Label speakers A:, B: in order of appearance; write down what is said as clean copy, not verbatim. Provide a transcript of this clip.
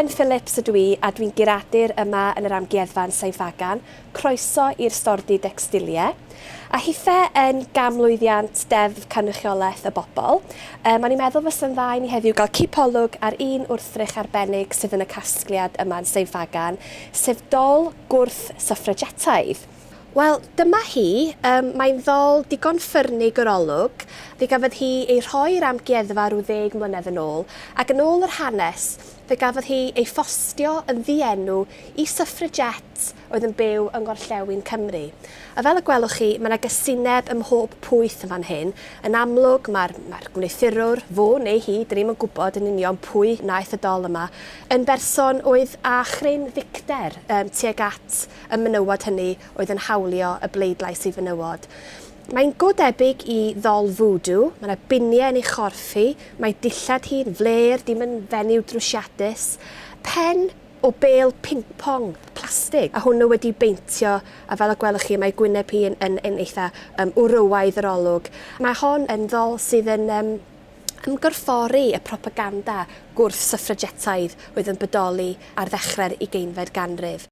A: Elen Phillips ydw i a dwi'n guradur yma yn yr Amgueddfa yn Sain Ffagan. Croeso i'r Stordy Decstiliau. A hithe yn ganmlwyddiant Deddf Cynrychiolaeth y Bobl, um, o'n i'n meddwl fysa'n dda i ni heddiw gael cipolwg ar un wrthrych arbennig sydd yn y casgliad yma yn Sain Ffagan, sef dol gwrth-suffragetaidd. Wel, dyma hi. Yym, mae'n ddol digon ffyrnig yr olwg. Fe gafodd hi ei rhoi i'r amgueddfa rhyw ddeg mlynedd yn ôl, ac yn ôl yr hanes, fe gafodd hi ei phostio yn ddienw i suffragette oedd yn byw yng ngorllewin Cymru. A fel y gwelwch chi, mae 'na gysineb ym mhob pwyth yn fan hyn. Yn amlwg, mae'r mae'r gwneuthurwr, fo neu hi, 'dyn ni'm yn gwybod yn union pwy wnaeth y dol yma, yn berson oedd â chryn ddicter yym tuag at y menywod hynny oedd yn hawlio y bleidlais i fenywod. Mae'n go debyg i ddol voodoo, mae 'na biniau yn ei chorff hi, mae dillad hi'n flêr, dim yn fenyw drwsiadus. Pen o bêl ping-pong plastig, a hwnnw wedi beintio, a fel y gwelwch chi mae gwyneb hi yn, yn, yn eitha um, wrywaidd yr olwg. Mae hon yn ddol sydd yn um, ymgorffori y propaganda gwrth-suffragetaidd oedd yn bodoli ar ddechrau'r ugeinfed ganrif.